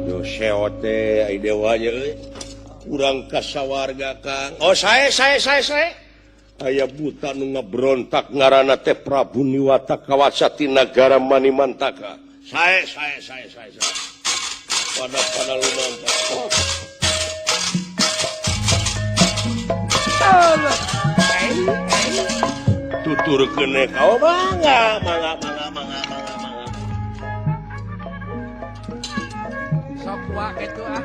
Yo seot teh ai dewa nya euy. Urang ka sawarga Kang. Oh sae sae sae sae. Aya buta nu ngabrontak ngaranna teh Prabu Niwata kawasa ti nagara Manimantaka. Sae sae sae sae sae. Pada pada lumampa. Oh. Tutur kene kau mangga mangga mangga mangga mangga mangga. Sok wa kitu ah.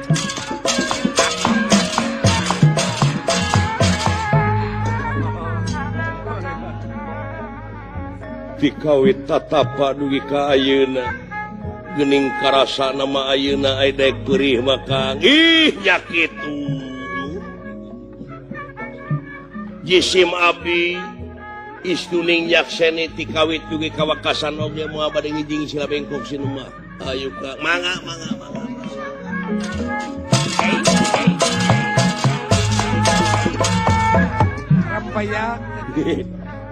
Dikawit tatapa dugi ka ayeuna geuning karasa nama ayeuna aya daek peurih mah Kang. Ih nya kitu. Jisim abdi istuning yakseni ti kawit dugi ka wakasan oge moal bade ngijing sila bengkok sinema. Ayo Kang, mangga mangga mangga. Rampaya.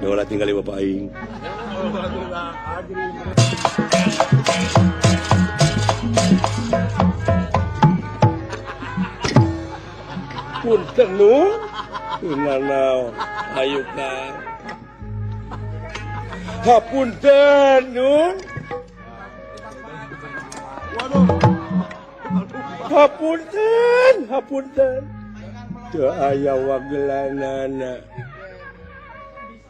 Dola tinggal bapak aing. Punten nu nanaon ayo Kang. Hapunten nu. Hapunten, hapunten. Teu aya wagelanana.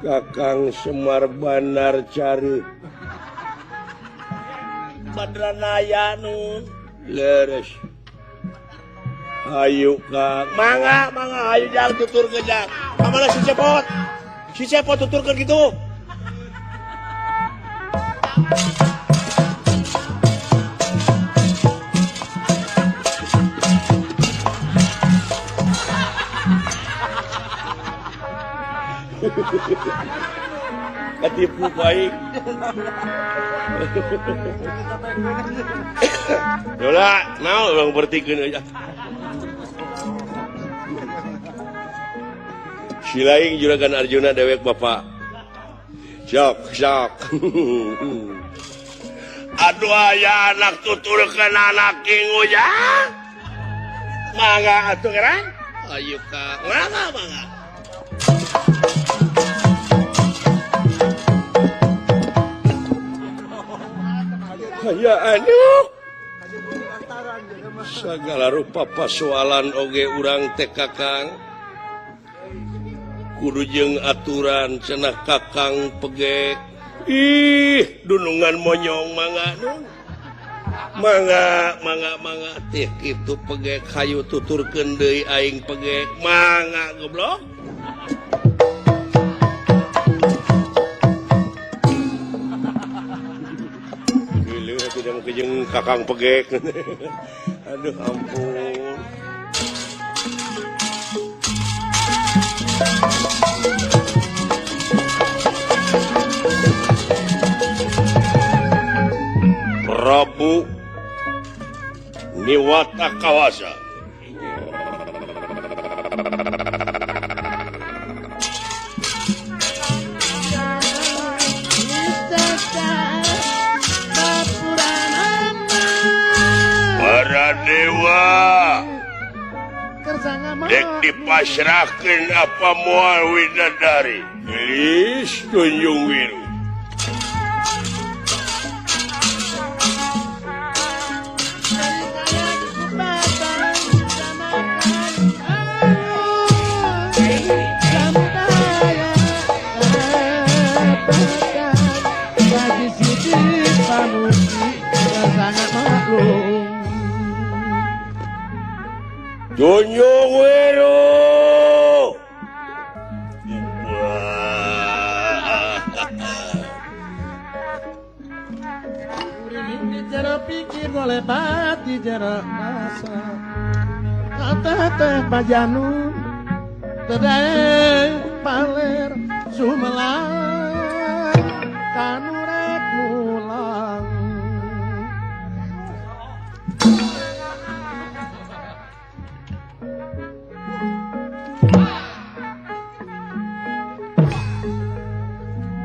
Kakang Semar Banar cari. Badranaya nun. Leres. Ayo Kang. Mangga, mangga ayo jang tuturkeun jang. Kamana si Cepot? Si Cepot tuturkeun kitu. Ketipu baik. Yola, naon urang bertikeun aja. Silaing Juragan Arjuna dewek bapak. Sok, sok. Aduh aya anak tuturkeun anak ujang. Mangga atuh geran. Ayo Kang, mangga mangga. Ya aduh. Segala rupa pasoalan oge urang teh Kakang. Kudu jeung aturan cenah Kakang pegek. Ih, dunungan monyong mangga nun. Mangga, mangga, mangga teh kitu pegek hayu tuturkeun deui aing pegek. Mangga goblok. Geuleuh jeung Kakang pegek. Aduh ampun. Prabu Niwata Kawasa. Para dewa dek dipasrahkeun apa moal widadari. Gelis Tunjung Wiru. Tunjung Wiru. Pikir boleh bati jero rasa teteh bajanu tedai paler sumelang kanurek mulang.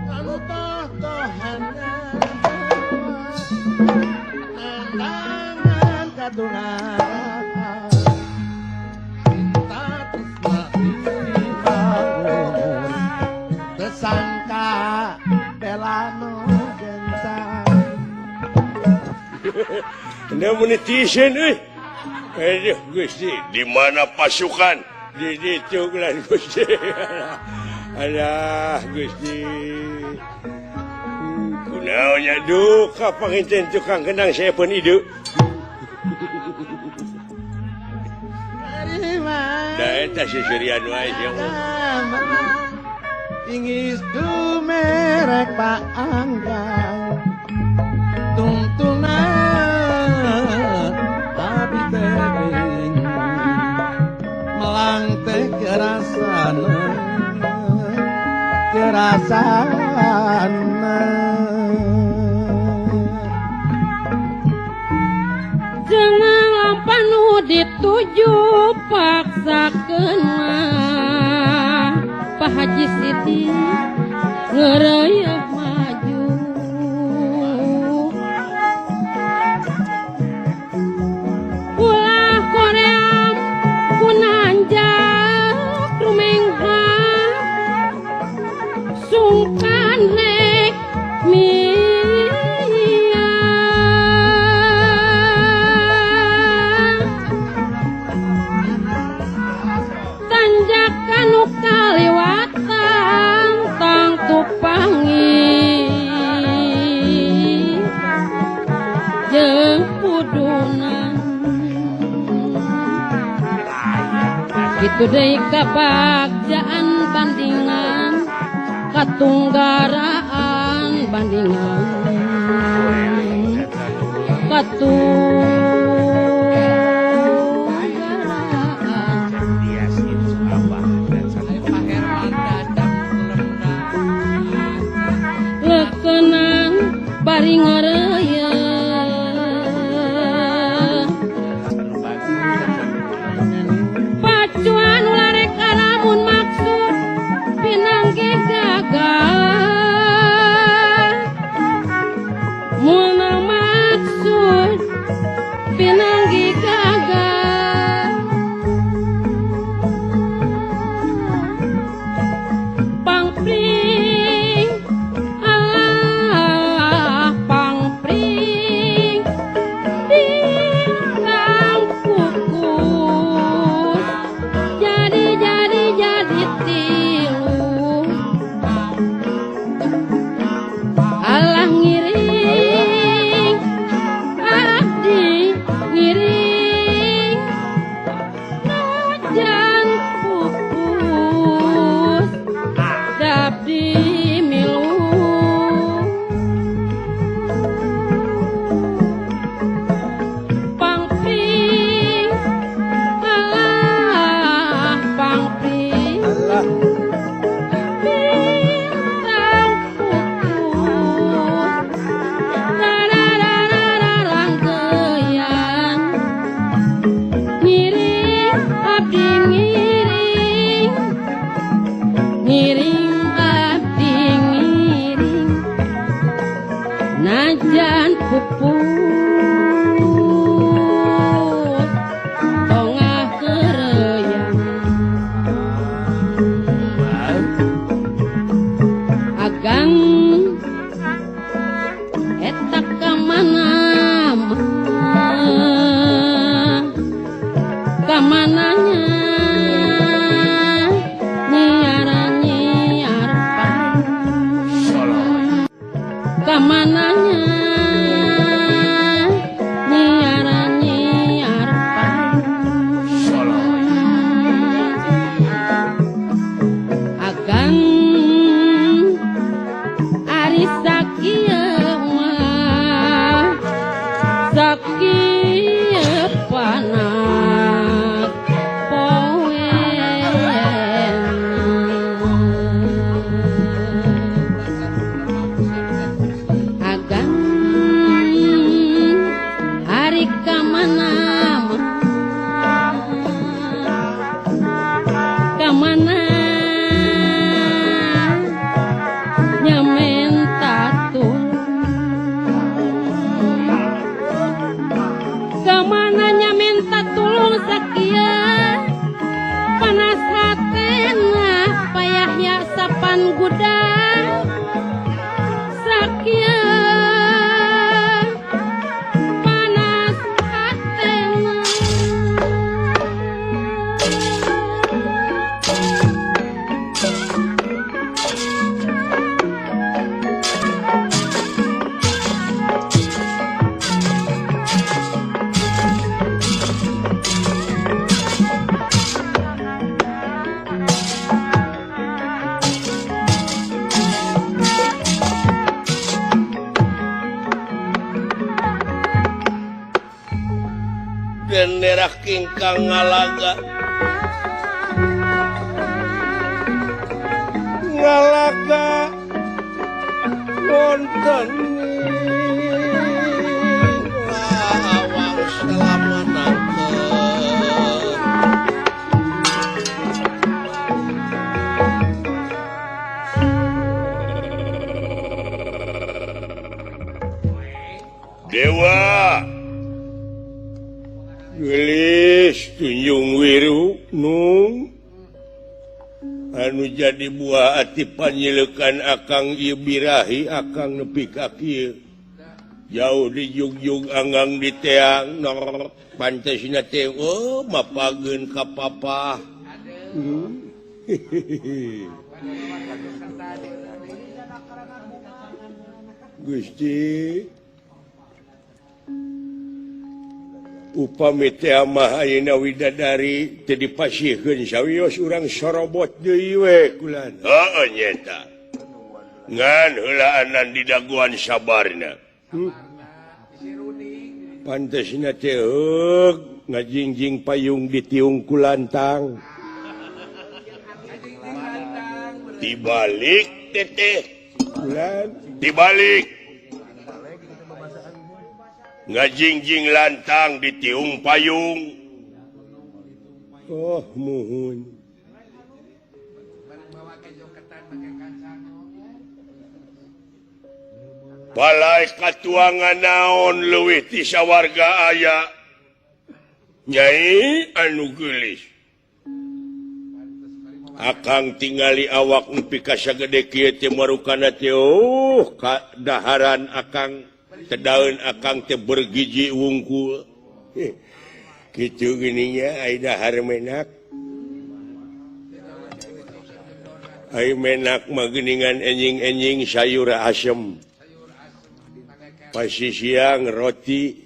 Anu toh-tohannya Katungaran Cinta tresna dibangun Tersangka Belano Gensa. Anda menetizen euy. Aduh Gusti, di mana pasukan? Di ditu lah Gusti. Alah Gusti. Kunaonnya duka panginten tukang kendang saya pun hidup. Da eta sisirian wae sia mah. Ingis dumerek Pak Anggang tungtungan abi teh melang teh kerasana kerasana. Jeneng lampan nu dituju paksakeun mah Pak Haji Siti ngeureuyeuk maju. Ulah koream kunanjak rumenghak sungkan nek miang. Tanjakan nu kaliwatan tangtu pangi jeung pudunan. Kitu deui kabagjaan bandingan katunggaraan bandingan katunggaraan. Lekenan bari ngoreuyeun pacuan ulah rek alamun maksud pinanggih gagal mun maksud pinanggih gagal pangpring alah pangpring bintang kukus jadi jadi jadi tilu alah ngiring abdi ngiring najan pupus dabdi milu pangpring alah pangpring bintang pupus rararararangkeyan ngiring abdi ngiring ngiring abdi ngiring najan pupus tongah kereyan agang eta ka mana mah ka mananya nyiara nyiar ka mananya nyiara nyiar agang ari sakieu mah sakieu panak poe. Agang ari ka mana mah ka mana nyamenta tulung ka mana Lantaran gudang sakieu panas hatena. Bendera kingkang ngalaga ngalaga wonten lawang selamanangkeun. Dewa Gelis Tunjung Wiru nung anu jadi buah ati panyilekan akang ieu birahi akang nepi ka kieu jauh dijugjug anggang di teang nor pantesna teh oh mapageun ka papah. Gusti upami teh mah ayeuna widadari teu dipasihkeun sawios urang sorobot deui we kulan. Heueuh nyeta. Ngan heulaanan di daguan sabarna. Pantesna teh heug ngajingjing payung ditiung ku lantang. Dibalik teteh kulan, dibalik. Ngajingjing lantang ditiung payung. Oh muhun. Balai katuangan naon leuwih ti sawarga aya. Nyai anu geulis. Akang tingali awak nepi ka sagede kieu teh marukana teh oh kadaharan akang. Tedaun akang teh bergiji wungkul. Kitu gininya ai dahar menak. Ai menak mah geuningan enjing-enjing sayur asem. Pasti siang roti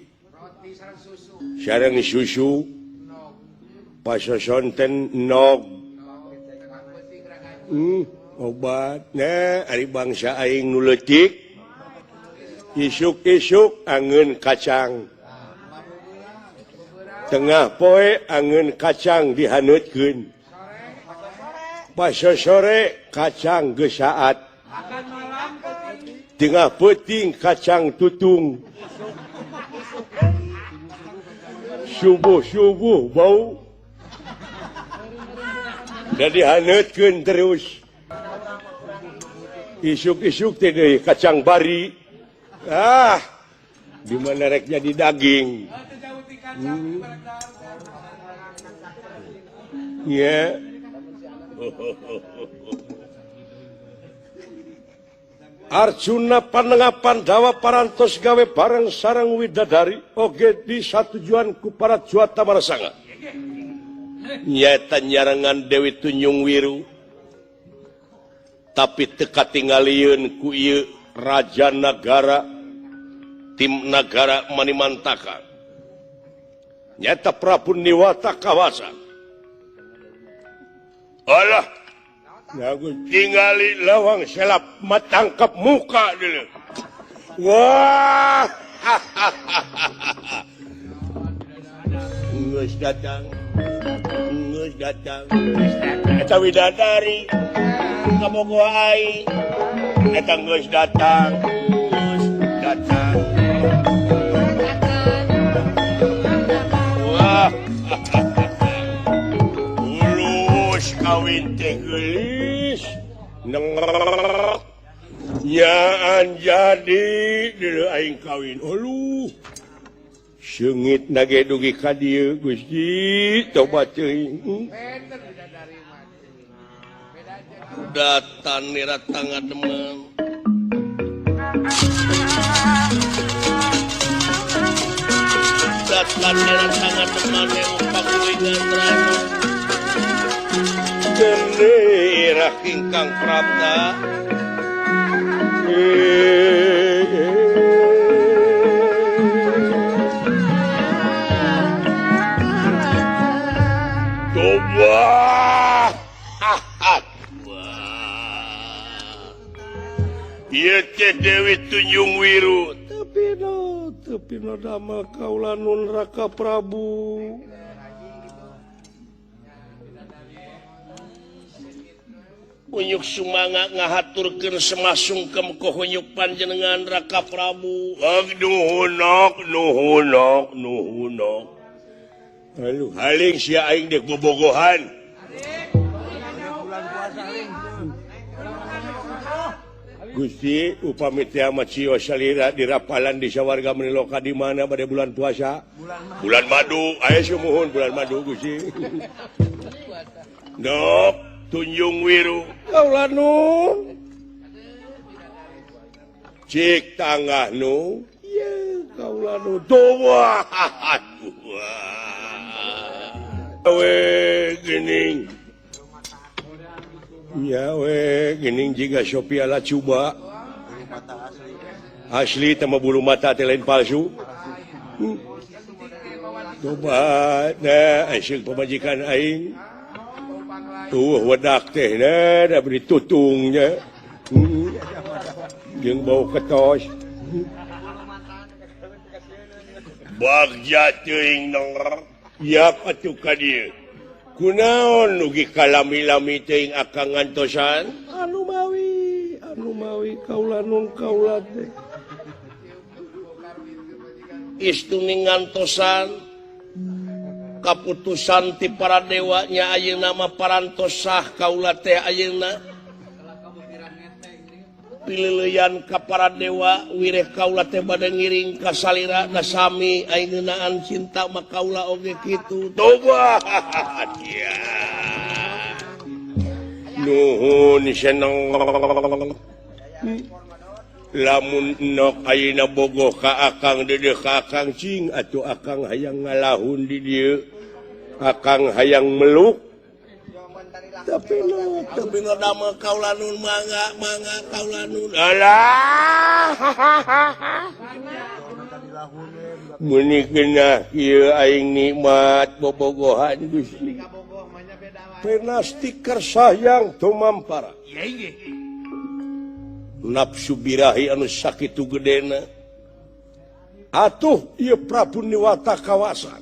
sareng susu. Pasosonten nog. Obat nah ari bangsa aing nu leutik. Isuk-isuk angeun kacang. Tengah poe angeun kacang dihaneutkeun. Pas sore kacang geus saat. Tengah peuting kacang tutung. Subuh-subuh bau. Da dihaneutkeun terus. Isuk-isuk teh deui kacang bari. Ah, di mana rek jadi daging? Ya. Arjuna panengah Pandawa parantos gawe bareng sareng widadari oge di satujuan ku para juata marasanga. Nyaeta nyarengan Dewi Tunjung Wiru. Tapi teu katingalieun ku ieu Raja Nagara tim Nagara Manimantaka. Nyata Prabu Niwata Kawasa. Alah, tingali lawang selap matangkap muka dulu. Wah, geus datang, geus datang. Eta widadari kabogoh aing. Eta geus datang, geus datang. Wah, ulus kawin teh geulis. Nyaan jadi dulu aing kawin. Uluh. Seungit nage dugi ka dieu Gusti, tobat teuing. Datan nira tangademan Datan nira tangademan pagulingan ranu Gendera ingkang prapta Coba ieu teh Dewi Tunjung Wiru tapi no damel kaula nun Raka Prabu Unyuk sumangga ngahaturkeun semasungkem ku hunyuk panjenengan Raka Prabu. Nuhunok nuhunok nuhunok. Aduh haling sia aing dek bobogohan. Gusti upami teh mah cio salira dirapalan di sawarga meniloka di mana pada bulan puasa? Bulan madu. Aya sumuhun bulan madu Gusti. Dok Tunjung Wiru kaula nun cik tangah nu ye kaula nu doa we geuning nya we geuning jiga Sophia Lacuba asli teh mah bulu mata teh lain palsu coba nah asyik pamajikan aing tuh wedak teh na da beri tutungnya jeung bau ketos bagja teuing nong yap atuh ka dieu kunaon nugi kalami-lami teuing akang ngantosan anu mawi kaula nun kaula teh istuni ngantosan kaputusan ti para dewanya ayeuna mah parantosah kaula teh ayeuna pileuleyan ka para dewa wireh kaula teh bade ngiring ka salira na sami ayeunaan cinta mah kaula oge kitu toba dia nuhun seneng lamun nok ayeuna bogoh ka akang dedeh ka akang cing atuh akang hayang ngalahun di dieu akang hayang meluk tapi no damel kaula nun mangga mangga kaula nun alah meuni geunah ieu aing nikmat bobogohan Gusti penasti kersayang tumampara nafsu birahi anu sakitu gedena atuh ieu Prabu Niwata kawasa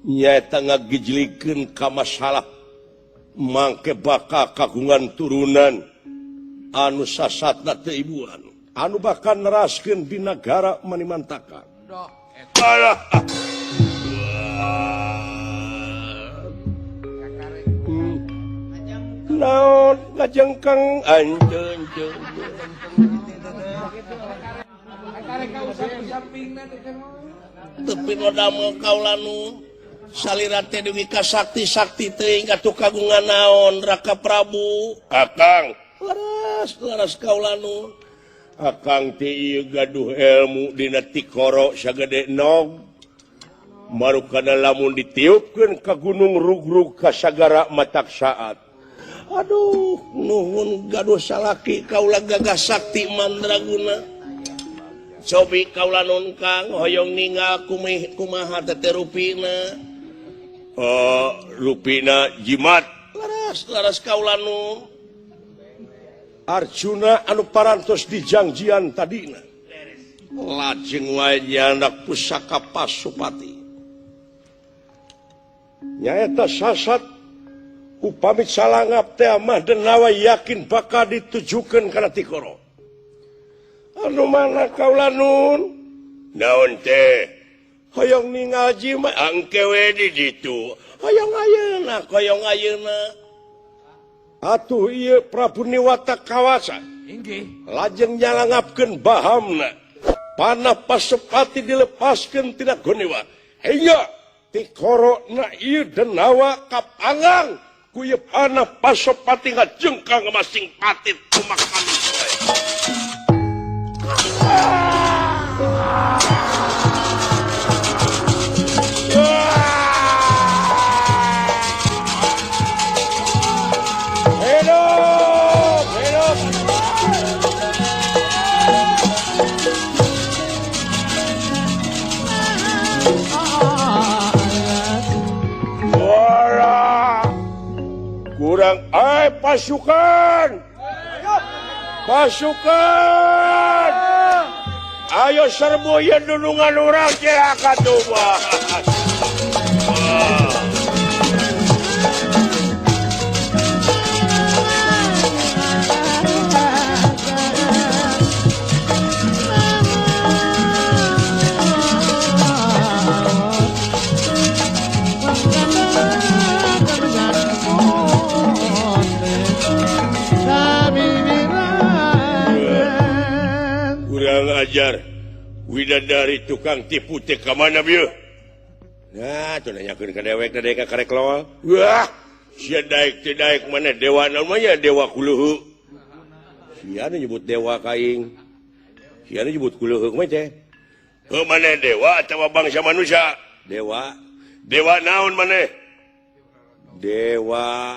nyaeta ngagijlikeun ka masalah mangke bakal kagungan turunan anu sasatna teu ibuan anu bakal neraskeun di nagara Manimantaka. Alah naon ngajengkeng anjeun tepi nu damel kaula nu salira teh dugi ka sakti-sakti teuing atuh kagungan naon Raka Prabu akang laras laras kaula nu akang teh ieu gaduh ilmu dina tikoro sagede nog marukana lamun ditiupkeun ka gunung rugrug ka sagara matak saat. Aduh nuhun gaduh salaki kaula gagah sakti mandraguna cobi kaula nun kang hoyong ningal kumaha teh rupina rupina jimat laras laras kaula nun Arjuna anu parantos dijangjian tadina lajeng wae nyandak pusaka Pasupati nyaeta sasat upami salangap teh mah denawa yakin bakal ditujukeun kana tikoro anu mana kaula nun naon teh hoyong ningal jimat angke we di ditu hoyong ayeuna hoyong ayeuna atuh ieu Prabu Niwata kawasa inggih lajeng nyalangapkeun bahamna panah Pasupati dilepaskeun tina Gonewa hingga tikoro na ieu denawa kapanggang Kuyep anak Pasopati ngajengkang masing patit tumak manusia. Hidup, hidup. Kurang ay pasukan. Pasukan. Ayo serbu yeun dulungan urang cilaka tuh. Ajar widadari tukang tipu teh ka mana bieu? Nah, tuh nanyakeun ka dewek da ka karek lol. Wah, sia daek teh daek mana dewa naon mah nya dewa kuleuheu. Sia nu nyebut dewa ka aing. Sia nu nyebut kuleuheu mah teh. Heuh maneh dewa atawa bangsa manusia? Dewa. Dewa naon maneh? Dewa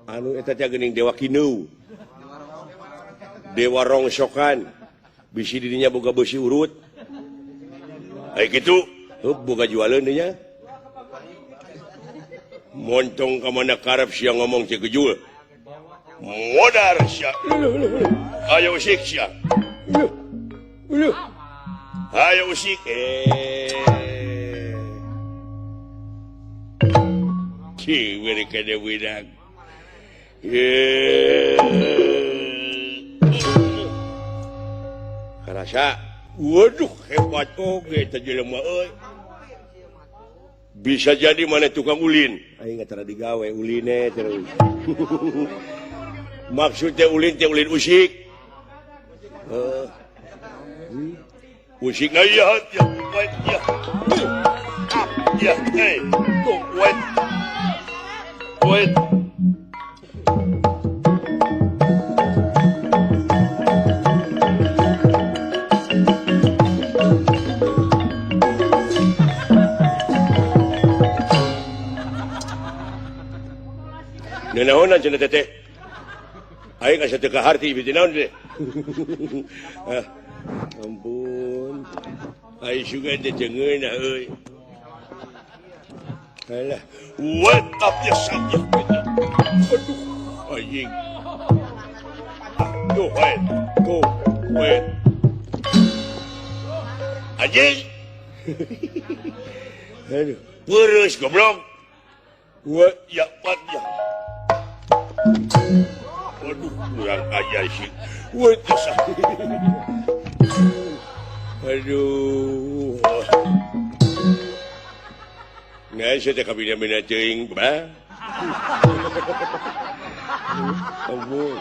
anu eta teh geuning dewa kineu. Dewa rongsokan. Bisi dirinya boga besi urut. Ai kitu, heup boga jualeun dinya. Montong ka mana karep sia ngomong teh gejul. Modar sia. Ayo usik sia. Ayo usik. Ci mere kade budak. Karasa, waduh hebat oge teh jelema euy. Bisa jadi mana tukang ulin. Aing tara digawe uline terus. Maksudnya ulin teh ulin usik. Heeh. Usik na ya ya ya. Ya, eh, tuh wait. Wait. Naonan cenah teteh. Aing asa teu kaharti ieu teh naon teh. Ampun. Aing sugan teh cengeunah euy. Alah, what up ya saja. Aduh, anjing. Tuh, wait. Tuh, wait. Anjing. Aduh, peureuh goblok. Wa ya pat ya. Waduh, kurang aja sih. Waduh, aduh. Nggak, saya tak kabina-bina teuing, bah. Ampun.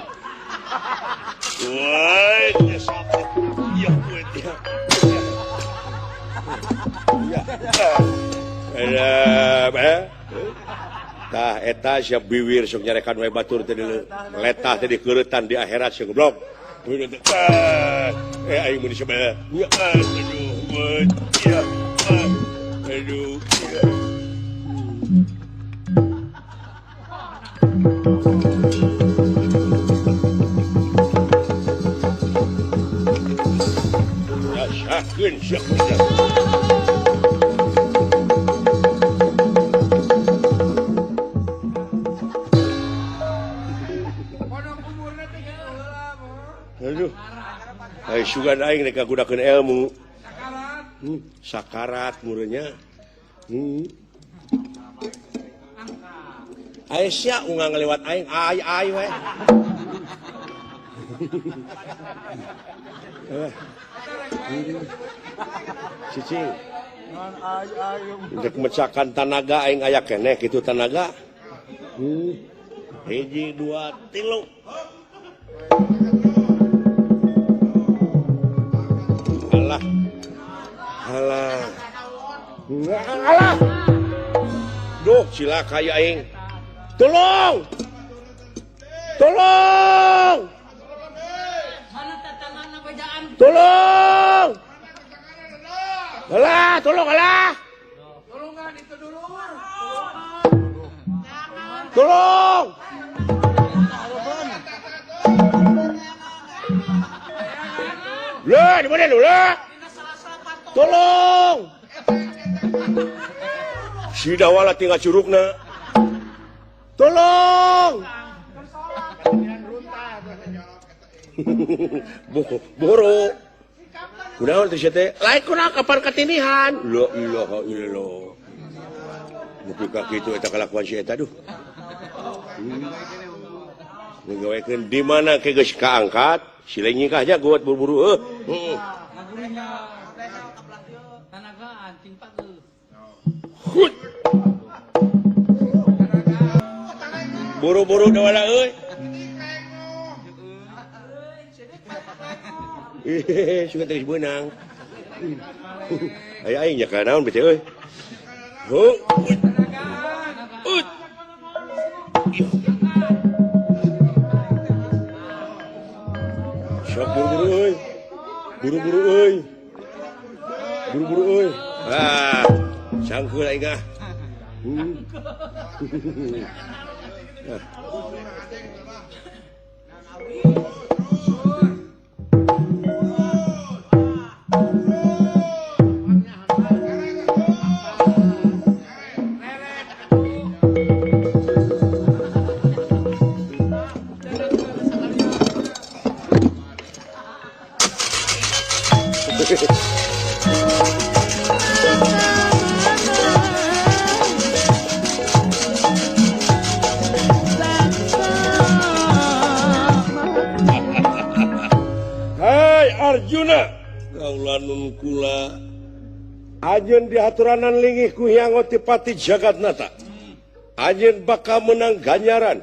Wah, ya sakit. Ya, ya. Ya. Alah, bah. Tah eta sia biwir sok nyarekan we batur teh letah teh dikeuretan di akhirat sia goblok. Eh aing mun disebel. Aduh, ya. Aduh. Ya sakeun sia. Aduh. Ai sugan aing rek ngagunakeun ilmu. Sakarat mureunya. Ai sia ungang ngalewat aing ai ai we. Cicing. Rek mecakan tanaga aing aya keneh kitu tanaga. Hiji dua tilu. Alah. Alah. Alah. Duh cilaka ya aing. Tolong. Tolong. Tolong. Alah, tolong alah. Tolongan itu dulu. Tolong. Lah, di mana lu lah? Tolong. Si dawala tinggal curugna. Tolong. Boro. Kunaon teh sia teh? Lain kunaon kapan katinihan? La ilaha illallah. Nepi ka kitu eta kalakuan si eta duh. Ngagawekeun di mana ke geus kaangkat, si lengikah jagot buru-buru heuh. Heeh. Buru-buru dawala euy. Suka terus beunang. Aya aing nya ka naon bete euy. Heuh. Ut. Sok buru-buru euy. Buru-buru euy. Buru-buru euy. Ah, sangkeul aing ah. Hai Arjuna, kaulanun kula ajeun diaturanan lingih ku Hyang Otipati Jagatnata. Ajeun bakal menang ganjaran,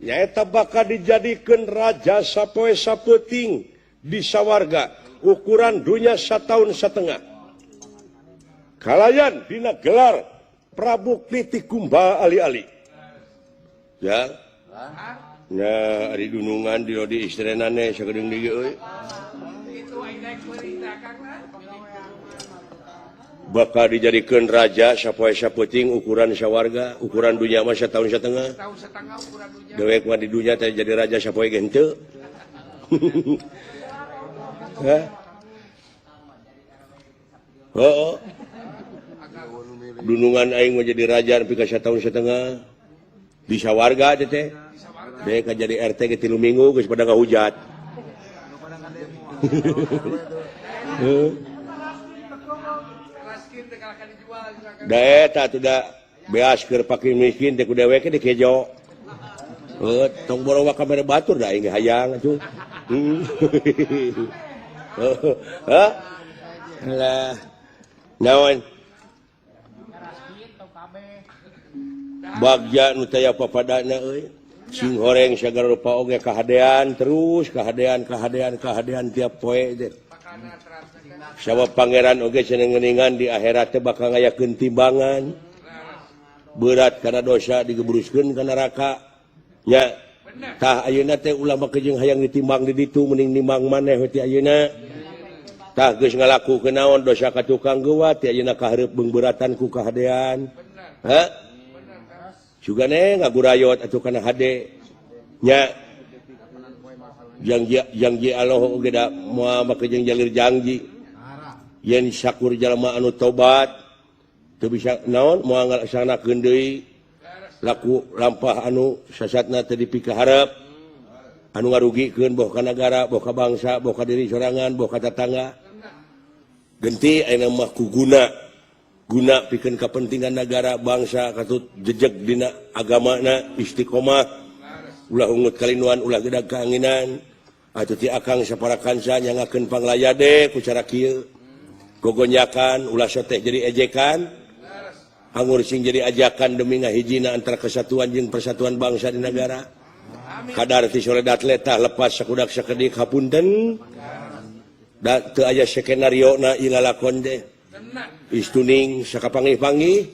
nyaeta bakal dijadikeun raja sapoe sapeuting di sawarga ukuran dunya sataun satengah. Kalayan dina gelar Prabu Kliti Kumba Ali-ali. Ya. Nya ari dunungan di di istrenane sakedeung deui euy. Bakal dijadikeun raja sapoe sapeuting ukuran sawarga, ukuran dunya mah sataun satengah. Dewek mah di dunya teh jadi raja sapoe ge henteu. Hah? Heuh. Dunungan aing mah jadi raja nepi ka sataun satengah. Di sawarga teh teh. Dewek jadi RT ge 3 minggu geus pada ngahujat. Da eta atuh da beas keur fakir miskin teh ku dewek ge dikejo. Heuh, tong boro waka mere batur da aing ge hayang atuh. Hah? Lah. Naon? Bagja nu taya papadana euy. Sing horeng sagala rupa oge kahadean terus kahadean kahadean kahadean tiap poe teh. Sabab pangeran oge cenah ngeuningan di akhirat teh bakal ngayakeun timbangan. Berat kana dosa digebruskeun ka neraka. Nya tah ayeuna teh ulah make jeung hayang ditimbang di ditu mending nimbang maneh we ti ayeuna. Tah geus ngalakukeun naon dosa ka tukang geuwat ti ayeuna kahareup beungbeuratan ku kahadean. Hah? Sugane ngagurayot atuh kana hade. Nya janji janji Allah oge da moal make jeung jalir janji. Yen sakur jalma anu tobat teu bisa naon moal ngalaksanakeun deui laku lampah anu sasatna teu dipikaharep anu ngarugikeun boh ka nagara boh ka bangsa boh ka diri sorangan boh ka tatangga. Genti ayeuna mah ku guna guna pikeun kapentingan negara bangsa katut jejeg dina agamana istiqomah ulah ungut kalinuan ulah gedag kaanginan atuh ti akang sapara kanca nyangakeun panglayade ku cara kieu gogonyakan ulah soteh jadi ejekan angur sing jadi ajakan demi ngahijina antara kesatuan jeung persatuan bangsa di negara kadar ti soledat letah lepas sakudak sakedik hapunten da teu aya skenario na ieu lalakon teh istuning sakapangih-pangih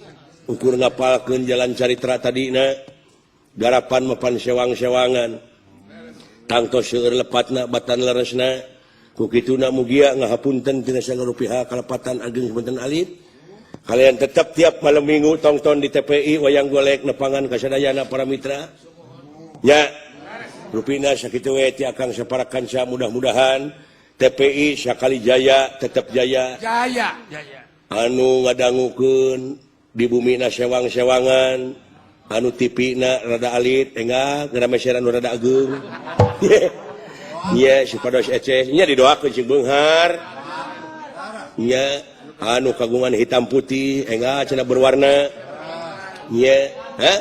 ukur ngapalkeun jalan caritra tadina Garapan mapan sewang-sewangan. Tangtos seueur lepatna batan leresna. Ku kituna mugia ngahapunten tina sagala rupiah kalepatan ageng punten alit. Kalian tetap tiap malam minggu tongton di TPI wayang golek nepangan kasadayana para mitra. Ya, rupina sakitu we ti akang sapara kanca mudah-mudahan TPI sakali jaya tetap jaya. Jaya, jaya. Anu ngadangukeun di bumina sewang-sewangan, anu TV-na rada alit enggal geura meseran nu rada ageung. Nya supados eces nya didoakeun sing beunghar. Nya anu kagungan hitam putih enggal cenah berwarna. Nya, ha?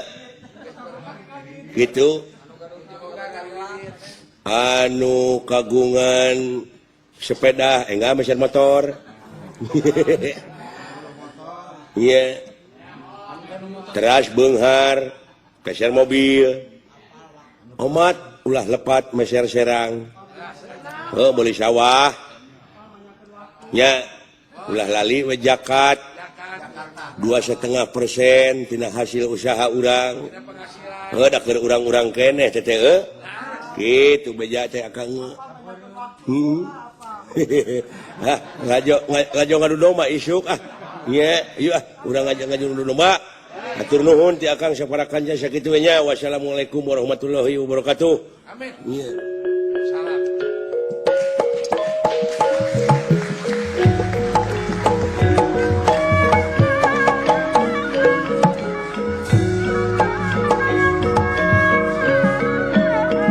Gitu. Anu kagungan sepeda enggal meser motor. Nya. Teras beunghar meser mobil. Omat ulah lepat meser serang. Oh, beli sawah. Nya ulah lali we zakat 2,5% tina hasil usaha urang. Heuh da keur urang-urang keneh teh teh heuh. Kitu beja teh akang. Hah, ngajo ngadu domba isuk ah. Nya, ieu ah urang ngajo ngadu domba. Atur nuhun ti akang sapara kanca sakitu we nya. Wassalamualaikum warahmatullahi wabarakatuh. Amin. Nya.